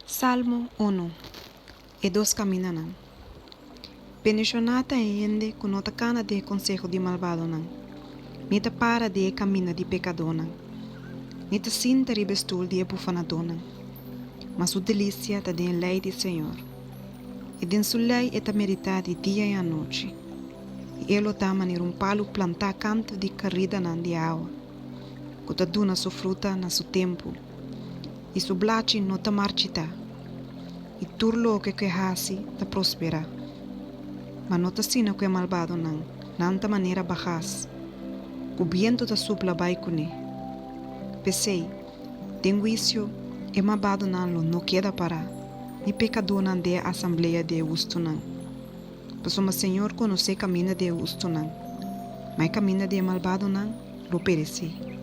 Salmo unu, E dos kamindanan. Bendishoná ta e hende ku no ta kana den e konseho di malbadonan, ni ta para den e kaminda di pekadónan, ni ta sinta riba e stul di e bufanadónan. Ma su delisia ta den e lei di señor, i den su lei e ta meditá di dia i anochi. I e lo ta manera un palu plantá kantu di karidanan di awa, ku ta duna su fruta na su tempu. i su blachi no ta marchitá, i tur loke ku e hasi ta prosperá. Ma no ta asina ku e malbadonan, nan ta manera bagas, ku bientu ta supla bai kuné. P'esei, den huisio, e malbadonan lo no keda pará, ni pekadónan den e asamblea di e hustunan. Pasobra Señor konosé kaminda di e hustunan, ma e kaminda di e malbadonan lo peresé.